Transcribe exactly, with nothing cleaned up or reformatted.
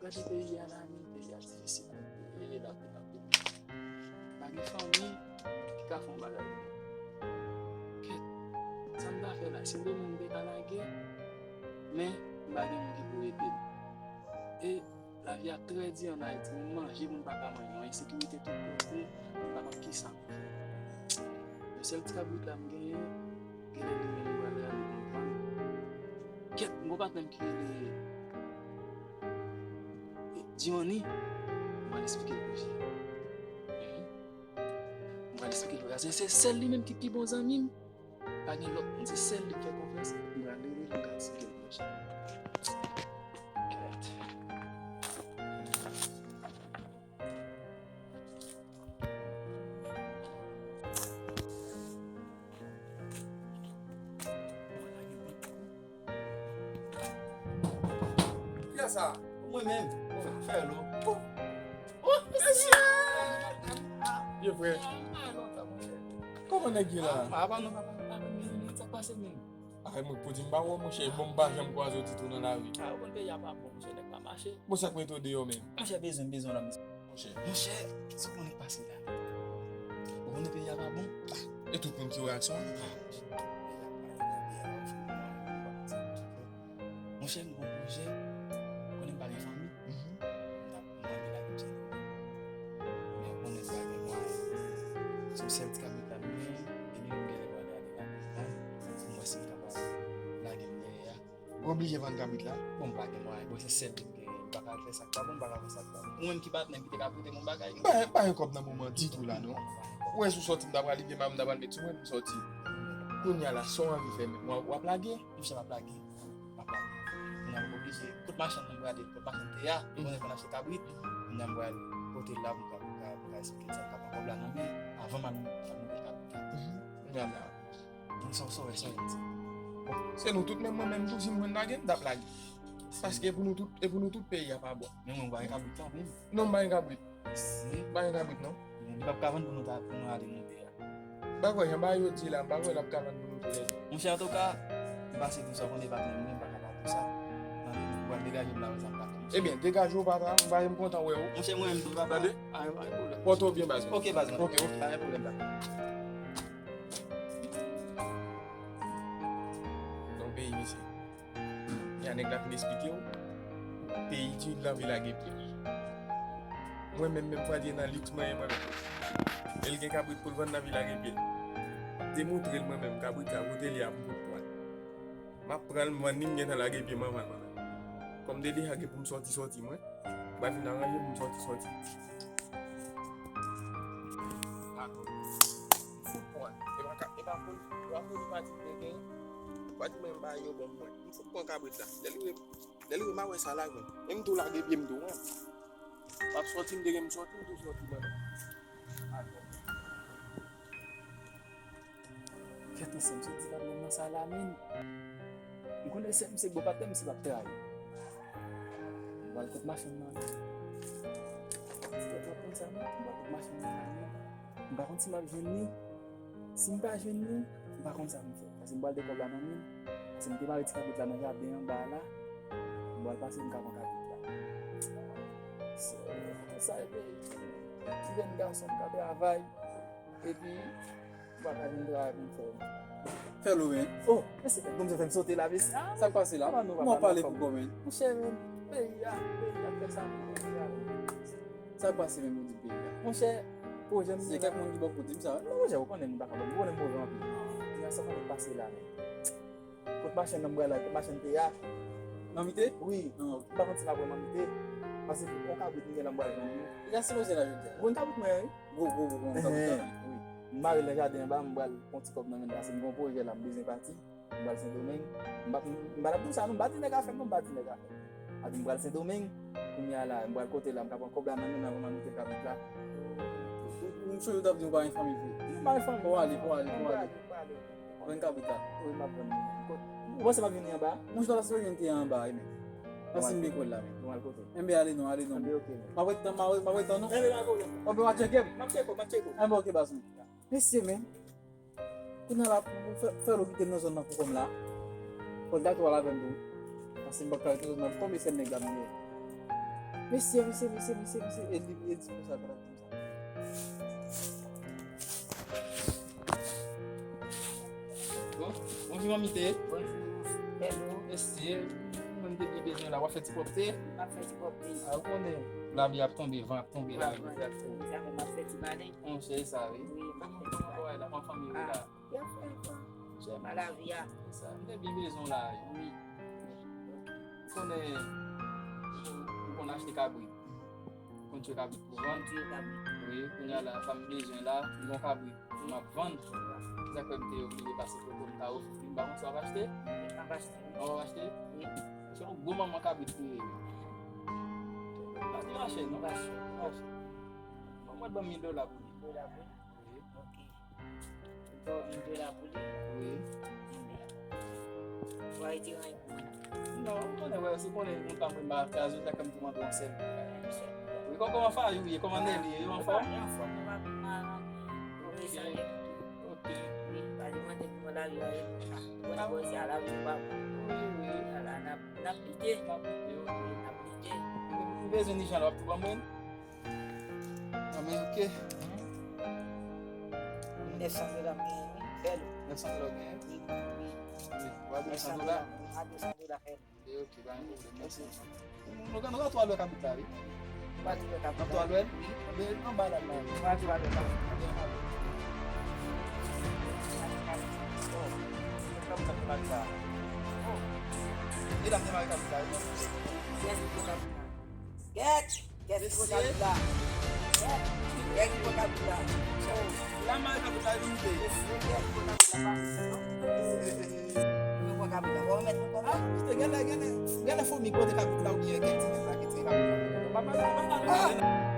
Gade peyi a la menm, peyi a difisil anpil, e l anpil anpil. M pa gen fanmi ki ka fè yon bagay pou mwen. Kèt, sa m ta fè la? Sendonmeng m te ka lage, men m pa gen moun ki pou ede m. E lavi a trè di ann Ayiti, moun manje, moun pa ka manje, yon ensekirite tout kote, moun pa konn kisa pou fè. Men sèl ti kabrit la m genyen, genlè li menm li pral rale pou l vann. Kèt, m gon patnè m ki rele Jimani, m pral esplike l pou Jimani. Mhm. M pral esplike l pou Jimani. Se sèl li menm ki pi bon zanmi m. Pa gen lòt moun, se sèl li m fè konfyans. M pral rele l, m pral esplike l pou Jimani. Kèt. Kiyès sa? Mwen menm. Fè lo. Oh, oh, mesye! Byen frè. Kòman nèg ye la? Ah, apa nou pa pale, sa k pase menm? Ay, mwen, pou di m pa wè w, monchè, bon, m pa janm kwaze w ditou nan lari. Ah, ou konn peyi a pa bon, monchè, nèg pa mache. Bon, sa k mete w deyò menm? Monchè, bezwen, bezwen la, mesye. Monchè. Monchè, sa w konnen k pase la? Ou konnen peyi a pa bon? E tout moun ki wè ak sa w? Monchè, m gon pwojè, konnen m pa gen fanmi. Mhm. M t ap, m anvi lage m sèl. Men konnen m pa gen mwayen. Se yon sèl ti kabrit la m genyen, e li menm genlè pral rale kabrit la. M wè si m kapab lage m dèyè a. Ou oblije vann kabrit la? Bon, m pa gen mwayen, bon, se sèl li m genyen. M pa ka al fè sa k pa bon, m pa ka fè sa k pa bon. Ou menm ki patnè m ki te ka pote m yon bagay. M pa, m pa gen kòb nan moman ditou la, non. Ou wè si w sòti, m ta pral leve, m ta pral met sou mwen, m sòti. Kounye a la, sa w anvi fè menm? W ap, w ap lage? Monchè, m ap lage. M ap lage. Kounye a m oblije. Kot machann nan prale, kot machann te a, konnen konn achte kabrit. Kounye a m pral pote l la pou m ka, pou m ka, pou m ka esplike l sa m ka pran kòb la nan men, avan m al, al monte kabrit la. Mhm. Kounye a la. Donk, sa w, sa w wè, sa w di. Bon, se nou tout, menm mwen menm tou, si m jwenn lage, m t ap lage. Paske e pou nou tout, e pou nou tout peyi a pa bon. Men mwen, m pa gen kabrit kanmenm. Non, m pa gen kabrit. Si. M pa gen kabrit, non. Men li p ap ka vann pou nou ta, pou nou ale monte a. M pa kwè, jan bagay yo di la, m pa kwè l ap ka vann pou nou tou lè de. Monchè, antouka, m pase tou sa, konnen patnè m, m pa ka pa tou sa. Nan, m pral degaje m la, wè sa m ka fè, monchè. Ebyen, degaje w, papa, m pa, m kontan wè w. Monchè, mwen menm tou, papa. Tande? Pa gen, pa gen pwoblèm. Pòte w byen, baz mwen. Ok, baz mwen. Ok, ok. Pa gen pwoblèm, papa. Nan peyi, mesye. Jan nèg la fin esplike w, peyi di l anvi lage pye. Mwen menm, menm fwa di nan liks mwen ye mwen menm. E l gen kabrit pou l vann, l anvi lage pye. Demoutre l mwen menm kabrit la kote li a pou m pran. M ap pran l, m vann li, m gentan lage pye m anvan l vann. Kòm de deja gen pou m sòti, sòti mwen. M pral vin aranje pou m sòti, sòti. Dakò. M fout pran. E pa ka, e pa pou, e pa pou li pati m te gen. Pati mwen m ba yo bon mwen. M fout pran kabrit la. Lè li wè, lè li wè m a wè sa la, men. E m tou lage pye m tou, wen. M ap sòti, m te gen m sòti, m tou sòti mwen menm. Dakò. Kèt mesye, m sot di patnè m nan sa la, men. M konnen se misye bon patnè, misye p ap trayi. M pral kot machann nan. Ti tèt w ap konn sa, non? M pral kot machann nan la, men. M pa konn si m ap jwenn li. Si m pa jwenn li, m pa konn sa pou m fè. Paske m pral de kòb la nan men m. Paske m te mare ti kabrit la nan jaden anba la. M pral pase, m ka pran kabrit la. Se, sa e peyi. Ti jèn gason m ka travay. Epi, m pa ka jwenn travay pou m fè, non. Fè lou, men. Oh, mesye, kòmsi fè m sote la, mesye. Ah, sa k pase la? Papa nou, papa nou, pale pou kò, men. Monchè, men, peyi a, peyi a fè sa, peyi a. Sa k pase, men, pou di peyi a? Monchè, pwojè m. Se kèk moun ki bò kote m sa. Non, monchè, ou konnen m pa ka, ou konnen m move anpil. Gen sa k pase la, men. Kot machann nan m pral la, kot machann te a. Manmite? Wi. M pa konn si m ap wè manmite. Paske yon kabrit m gen la m pral vann li. Li ta sipoze la jodi a. Gwo kabrit mwen, wi. Gwo, gwo, gwo, gwo kabrit la. Wi. M mare l nan jaden anba, m pral pran ti kòb nan men l, paske m gen yon pwojè la, m bezwen pati. M pral Sendomeng. M pa, m pa t ap di w sa, non, m pa di nèg afè m, non, m pa di nèg afè m. Epi m pral Sendomeng. Kounye a la, m pral kote la, m ka pran kòb la nan men l anvan m al mete kabrit la. Ou, ou, ou, ou t ap di w pa gen fanmi vre? Non, m pa gen fanmi. Pou ale, pou ale, pou ale. Vann kabrit la. Wi, m ap vann li. Ou panse m ap vini anba? Mwen, jodi a, se vin te anba, wi, men. Panse m byen kwè l la, men. Bon, al kote? Enben, ale non, ale non. Enben, ok, men. M ap ret, m ap ret, m ap ret, non? Enben, pa gen pwoblèm. Enben, w ap tcheke m? M ap tcheke w, m ap tcheke w. Enben, ok, baz mwen. Mesye, men. Kounye a la, pou fè, fè lou kite m nan zòn nan pou kò m la. Fò l dakò al avè m tou. Paske m p ap ka rete zòn nan. Konbyen sèl nèg la m ye? Mesye, mesye, mesye, mesye, mesye. E di, e di konsa, pandan m di konsa. Bon, bonjou, manmite. Bonjou, Pèlo. Mesye, mwen te byen bezwen la. W ap fè ti pwòpte? M ap fè ti pwòpte. A, ou konnen, lapli ap tonbe, van ap tonbe la. Van ap tonbe, sa fè m ap fè ti bale. Monchè, sa, wi. Wi, m ap fè ti bale. Kòman travay la, kòman fanmi yo la? Byen fè, fò. Monchè, kòman lavi a? Sa, m te byen bezwen w la, wi. Ou konnen, ou konn achte kabrit. Ou konn tchwe kabrit pou vann. Tchwe kabrit. Wi, kounye a la, sa m bezwen la, m gon kabrit pou m ap vann. Se sa k fè m te oblije pase kote w, m ta ofri w. M pa konn si w ap achte? M ap achte. Ou ap achte? Wi. Se yon gwo manman kabrit li ye, wi. Pa te mache, non. Pa te mache. Bon, mwen ban m mil dola pou li. Mil dola pou li? Wi. Ok. Ou ba w mil dola pou li? Wi. Ou pa retire anyen pou mwen? Non, ou konnen, wè, si w konnen yon tan mwen pa kraze, sa k fè m tou mande yon sèl. Wi, kò-, kòman fanmi ou ye? Kòman Nelly ye? Yo anfòm? Yo anfòm, yo pa pi mal, non. Ok. Ok. Wi, pa demande kòman lavi a ye. Bon, bon, se a lavi pa bon. Wi, wi. Ala, n ap, n ap lite. N ap lite, ok. N ap lite. Ou bezwen ni jan la, w ap tou ban mwen? Anmè, ok. Nèf san dola m genyen, wi, Pèlo. Nèf san dola w genyen? Wi, wi. Wi, w a de san dola? Wi, m a de san dola, Pèlo. Ok, ok, pa gen pwoblèm, mèsi. Nou ka, nou ka tou al wè kabrit la, wi. Nou ka tou wè kabrit la. N ap tou al wè l? Wi. Anben, anba la, la. Nou ka tou al wè kabrit la. Anben, anba la. Oh, kabrit la, kabrit la. Oh. E la, m demare kabrit la, wi. Yes, wi, kabrit la. Kèt! Kèt ki pran kabrit la? Kèt! Kèt ki pran kabrit la? Oh. La mare kabrit la, vin te. Mesye, kèt ki pran kabrit la, pa vin non. Mwen pran kabrit la. Bon, mèt mwen pran. Ah, kite, genlè, genlè, genlè fomi ki pote kabrit la oubyen kèt ti nèg la ki tire kabrit la. Pa, pa, pa, pa, pa. Ah!